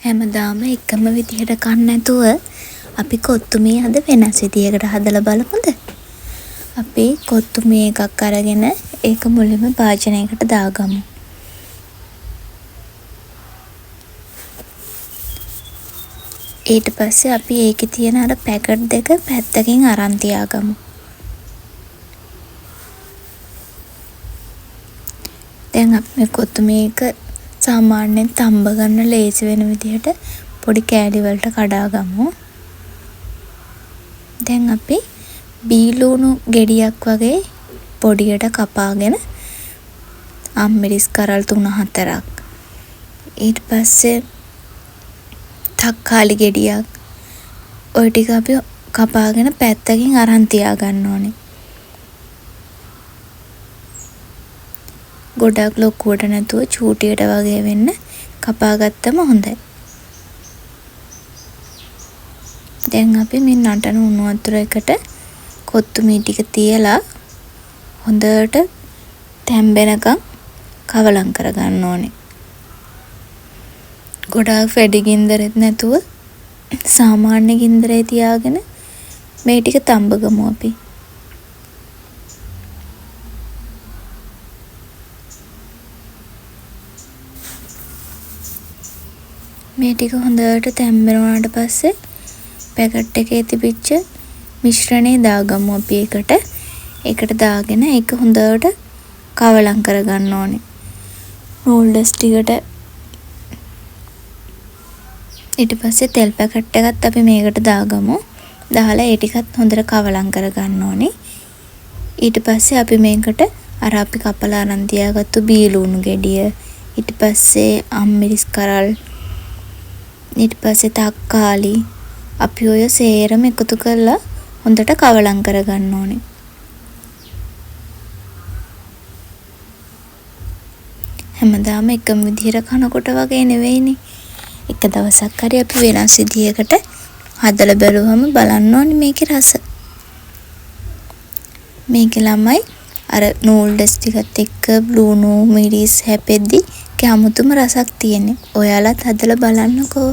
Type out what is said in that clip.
හැමදාම එකම විදිහට කන්න නැතුව අපි කොත්තු මී අද වෙනස් විදිහකට හදලා බලමුද? අපි කොත්තු මී එකක් අරගෙන ඒක මුලින්ම භාජනයකට දාගමු. ඊට පස්සේ අපි ඒකේ තියෙන අර පැකට් දෙක පැත්තකින් අරන් තියාගමු. දැන් අපි මේ කොත්තු මී එක සාමාන්‍යයෙන් තම්බ ගන්න ලේසි වෙන විදිහට පොඩි කෑලි වලට කඩා ගමු. දැන් අපි බීලූණු ගෙඩියක් වගේ පොඩියට කපාගෙන අම්මිරිස් කරල් 3-4ක්, ඊට පස්සේ තක්කාලි ගෙඩියක්, ඔය ටික අපි කපාගෙන පැත්තකින් අරන් තියාගන්න ඕනේ. ගොඩක් ලොකුවට නැතුව චූටියට වගේ වෙන්න කපා ගත්තම හොඳයි. දැන් අපි මේ නටන උණු වතුර එකට කොත්තු මී ටික තියලා හොඳට තැම්බෙනකන් කවලම් කරගන්න ඕනේ. ගොඩාක් වැඩි ගින්දරෙත් නැතුව සාමාන්‍ය ගින්දරේ තියාගෙන මේ ටික තම්බගමු අපි. මේ ටික හොඳට තැම්බෙන වුණාට පස්සේ පැකට් එකේ තිබිච්ච මිශ්‍රණය දාගමු අපි ඒකට. ඒකට දාගෙන ඒක හොඳට කවලම් කරගන්න ඕනේ. නූඩ්ල්ස් ටිකට ඊට පස්සේ තෙල් පැකට් එකත් අපි මේකට දාගමු. දාලා ඒ ටිකත් හොඳට කවලම් කරගන්න ඕනේ. ඊට පස්සේ අපි මේකට අර අපි කපලා අරන් තියාගත්තු බීලූණු ගෙඩිය, ඊට පස්සේ අම්මිරිස් කරල්, ඊට පස්සේ තක්කාලි, අපි ඔය සේරම එකතු කරලා හොඳට කවලම් කරගන්න ඕනේ. හැමදාම එකම විදිහට කනකොට වගේ නෙවෙයිනේ. එක දවසක් හරි අපි වෙනස් විදිහකට හදලා බැලුවම බලන්න ඕනේ මේකේ රස. මේකේ ළමයි අර නූඩ්ල්ස් ටිකත් එක්ක ලුණු මිරිස් හැපෙද්දි ඒකේ අමුතුම රසක් තියෙන්නේ. ඔයාලත් හදලා බලන්නකෝ.